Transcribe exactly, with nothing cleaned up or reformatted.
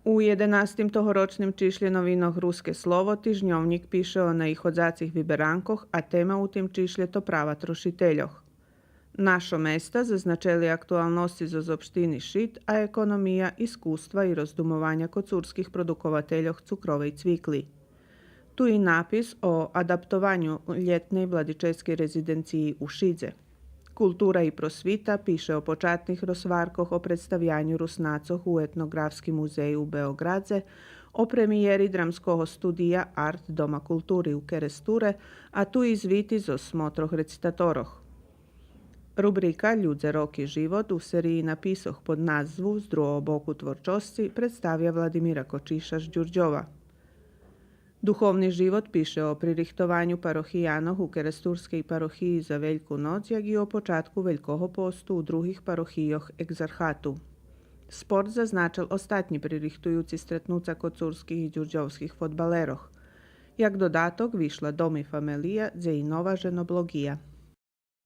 У єденастим тогорочним чишлє новинох Руске слово тижньовнїк пише о наиходзацих виберанкох, а тема у тим чишлє то права трошительох. Нашо места зазначели актуалносци зоз општини Шид, а економия, искуства и роздумованя коцурских продуковательох цукровей цвикли. Ту и напис о адаптованю лєтней владическей резиденциї у Шидзе. Култура и просвита пише о початних розгваркох о представяню Руснацох у Етноґрафским музею у Беоґрадзе, о премиєри драмского студия Арт Дома култури у Керестуре, а ту и звити зоз смотрох рецитаторох. Рубрика Людзе, роки, живот у сериї написох под назву З другого боку творчосци представя Владимира Кочиша з Дюрдьова. Духовни живот пише о пририхтованю парохиянох у керестурскей парохиї за Вельку ноц, як и о початку Велького посту у других парохийох екзархату. Спорт зазначел остатнї пририхтуюци стретнуца коцурских и дюрдьовских фодбалерох. Як додаток вишла Дом и фамелия, дзе и нова женоблоґия.